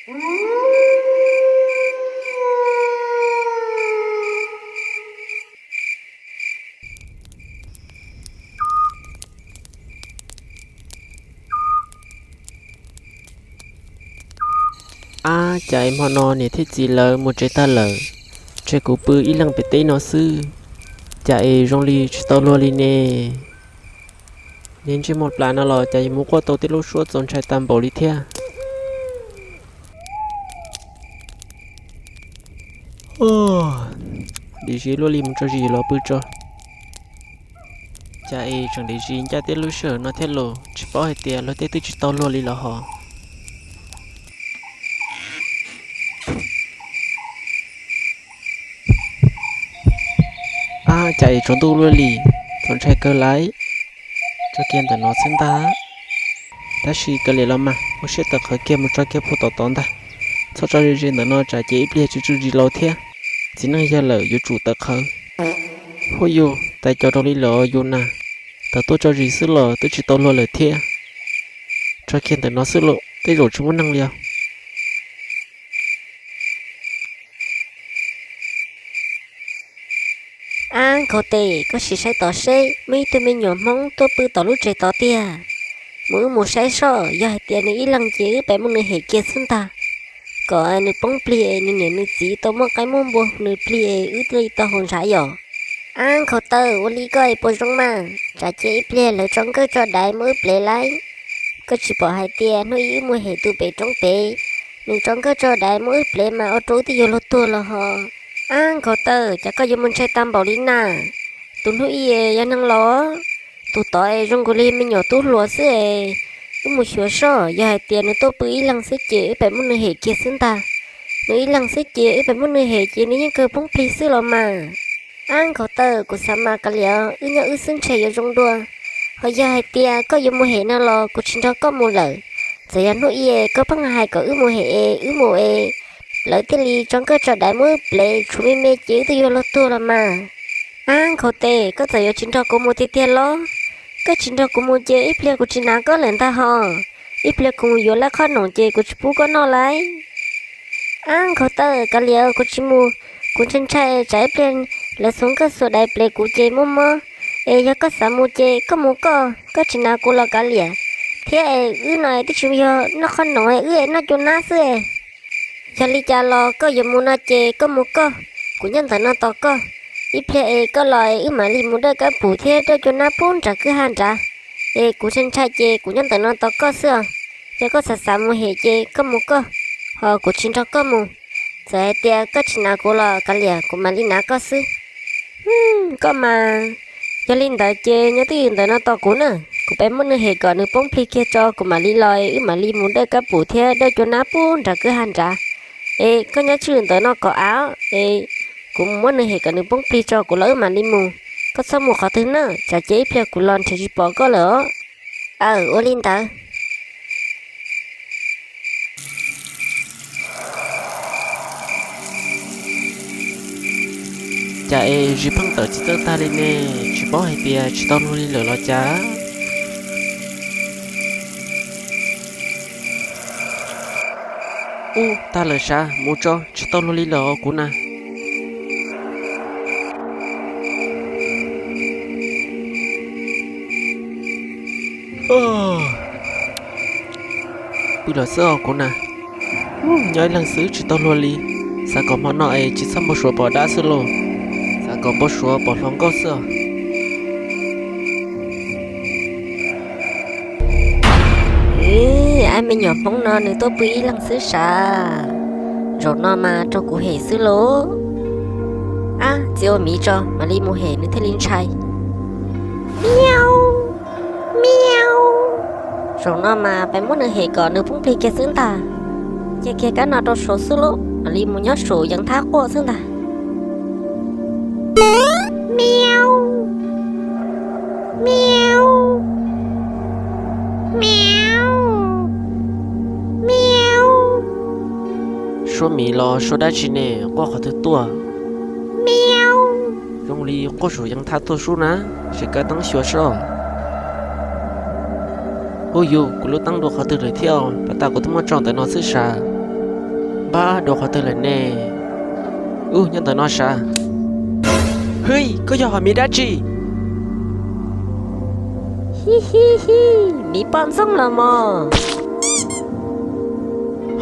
Ab, cas es hmo no niam thiab txiv lawv mus tsev tag lawm, tseg kuv pw ib leeg pem teb no xwb, cas es zoo li tsis tau luag li ne. Niag ntsej muag plas no los cas yuav mus quaj tau tej lub suab txaus ntshai tag npaum li thiab. Dim zis luaj li mus tso zis los pw tso. Cas es tseem dim zis ncaj teb lub sij hawm no thiab los tsis paub hais tias luag tej twb tsis tau luag li los hos. Ab, cas es tsaus ntuj luaj li, txaus ntshai kawg lauj. Tso kiag ntawm no xwb ntag. Tab sis kav liam los mas, ua siab tawv qhawv kiag mus tso kiag puag tom tod ntag. Txhob tso ze ze ntawm no tsam ces ib pliag tsw tsw zis laus thiab. Txiv neej yawg lawm yuav tsum tawv qhawv. Huj yus, tais cos raus li lawm yus na. Tawm tuaj tso zis xwb los twb tsis tau luag lawm thiab. Tso kiag ntawm no xwb lauj, tej zaum tsis muaj neeg li os. Ab, nkhaus tes, koj sim saib tod seb muaj ib tug me nyuam Hmoob tuaj pw tom lub tsev tod tiag. Mus wb mus saib soj, yog hais tias nws ib leeg ces wb pem muab nws hem kiag xwb ntag, kom nws poob plig es nws niam nws txiv tau muab qaib muab npua hu nws plig es wb thiaj li tau haus ntshav yom. Ab, nkhaus taw, ua li koj es puas zoo mas? Tsam ces ib pliag lawv tso nkawj tso daiv muab wb plev lauj. Koj tsis pom hais tias hnub ib wb mus hem tus pem roob pem, nws tso nkawj tso daiv muab wb plev mas ua rau wb twb yuav luag tuag los hos. Ab, nkhaus taw, cas koj yuav mus ntshai tag npaum li na? Tus hnub ib yog neeg los, tus tod es zoo nkaus li me nyuam tub hluas xwb es. Wb mus xyuas soj, yog hais tias nws tuaj pw ib leeg xwb ces wb pem muab nws hem kiag xwb ntag. Nws ib leeg xwb ces wb pem muab nws hem ces nws yeej kawg poob plig xwb los mas. Ab, nkhaus taw, kuv xav mas kav liam, wb nyob wb xwb ntshe yuav zoo dua. Ho yog hais tias koj yuav mus hem no los kuv tsis nrog koj mus lawm. Txawm yog hnub ib koj pheej hais kom wb mus hem es wb mus es, lawv thiaj li tso nkawj tso daiv muab wb plev tshuav me me ces wb twb yuav luag tuag los mas. Ab, nkhaus tes, koj txawm yuav tsis nrog kuv mus tiag tiag los? Koj tsis nrog kuv mus ces ib pliag kuv tsis hnav koj lawm ntag hos. Ib pliag kuv mus yuav lawv qhob noom ces kuv tsis pub koj noj lauj. Ab, nkhaus taw, kav liam, kuv tsis mus. Kuv ntshai ntshai tsam ib pliag lawv xuas nkawj xuas daiv plev kuv ces mob mob. Es yog koj xav mus ces koj mus koj, koj tsis hnav kuv los kav liam. Thiab es wb no twb tsis yog noj qhob noom, wb es noj cua nab xwb. Yog li cas los koj yuav mus no ces koj mus koj, kuv nyob ntawm no tos koj. Ib pliag es koj los es wb mam li mus dawj kab pum thiab dawj cua nab pub nram kwj ha nrad. Es kuv ntshai ntshai ces kuv nyob ntawm no tos koj xwb os. Yog koj xav xav mus hem ces koj mus koj, ho kuv tsis nrog koj mus. Txawm hais tias koj tsis hnav kuv los kav liam, kuv mam li hnav koj xwb. Koj mas, yog li ntawd ces nyob twj ywm ntawm no tos kuv na, kuv pem muab nws hem kom nws poob plig kiag tso kuv mam li los, wb mam li mus dawj kab pum thiab dawj cua nab pub nram kwj ha nrad. Es koj nyob tswj ntawm no kom av, es kuv mus muab nws hem kom nws poob plig tso kuv los wb mam li mus. Koj txhob mus qhov twg na, tsam ces ib pliag kuv los nrhiav tsis pom koj lawm os. Aw, ua li ntawd. Cas es zis pheej tawm tsis txawj tag li ne, tsis paub hais tias tsis tau luag li lawm los cas. Ub, tag lawm sav, mus tso, tsis tau luag li lawm os kuv na. Pw los xwb os kuv na. Nyob ib leeg xwb tsis tau luag li. Xav kom hmo no es tsis txhob npau suav pom dab xwb lauj. Xav kom npau suav pom hluas nkauj xwb os. Ab, me nyuam Hmoob no nws tuaj pw ib leeg xwb sav. Zaum no mas raug kuv hem xwb lauj. Ab, txiv ua miv tso mam li mus hem nws thiaj li ntshai. Miau, miau. Zaum no mas peb muab nws hem kom nws poob plig kiag xwb ntag. Cia kiag kab no rau saud xwb lauj, mam li mus nyob saum yeev thab quaj xwb ntag. Miau, miau, miau, miau. Suab miv los suab dab tsi ne, quaj qhov twg tuaj? Miau. Zoo li quaj saum yeev thab tuaj sub na, seb koj teeb xyuas soj. Ub yus, kuv lub teeb dua qhov twg lawm thiab, pas tas kuv twb muab tso ntawm no xwb sav. Npab dua qhov twg lawm ne? Ub, nyob ntawm no sav. Hwj, koj yog hom miv dab tsi? Hi hi hi, miv poj ntxoog los mos.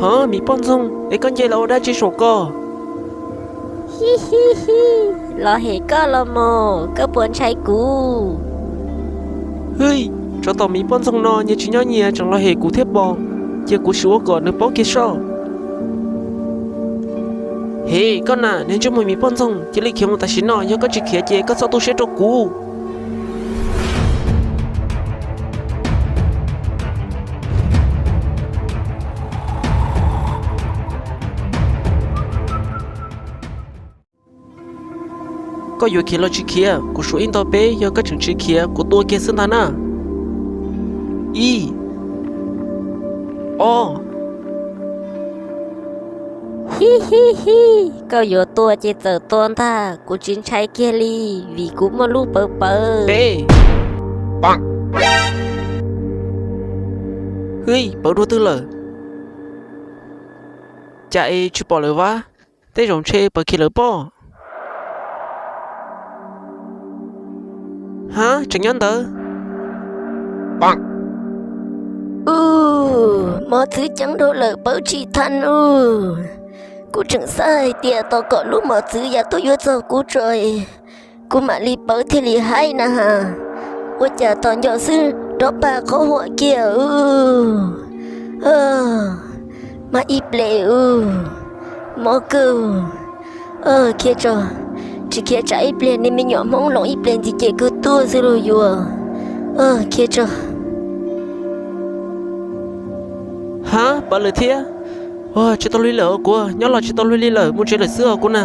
Hov, miv poj ntxoog, es koj nce los ua dab tsi saum ko? Hi hi hi, los hem koj los mos, koj puas ntshai kuv? Hwj, tsov tom miv poj ntxoog no nyias tsis nyob nyias tseem los hem kuv thiab pob, cia kuv sim ua kom nws paub kiag soj. Hem koj na, niag ntsej muag miv poj ntxoog, cia li khiav mus tam sim no, yog koj tsis khiav ces koj txhob tu siab rau kuv. Koj yuav khiav los tsis khiav? Kuv suav ib ntog peb, yog koj tseem tsis khiav kuv tua kiag xwb ntag na. Ib, ob. Hi hi hi, koj yuav tua ces txawm tua ntag, kuv tsis ntshai kiag li, vim kuv muaj lub pawv pawv. Peb. Hwj, pawv dua twg lawm? Cas es tsis pom lawm vas? Tej zaum ntshe pawv khiav lawm pob. Hab, tseem nyob ntawd. Ub, mos txwv ceeb dhau lawm, pawv tsis thaij ub. Kuv tseem xav hais tias tos kom lub mos txwv yav tuaj yuav txog kuv tso, kuv mam li pawv thiaj li haib na has. Ua cas tos nco xwb rov pag qhov huam kiag ub. Mas ib pliag ub, mob kawg. Khiav tso, tsis khiav tsam ib pliag niag me nyuam Hmoob loos ib pliag ntxiv ces kawg tuag xwb lauj yuav. Khiav tso. Hab, pawv lawm thiab. Tsis tau luag li lawm os kuv, nyob los tsis tau luag li lawm, mus tsev lawm xwb os kuv na.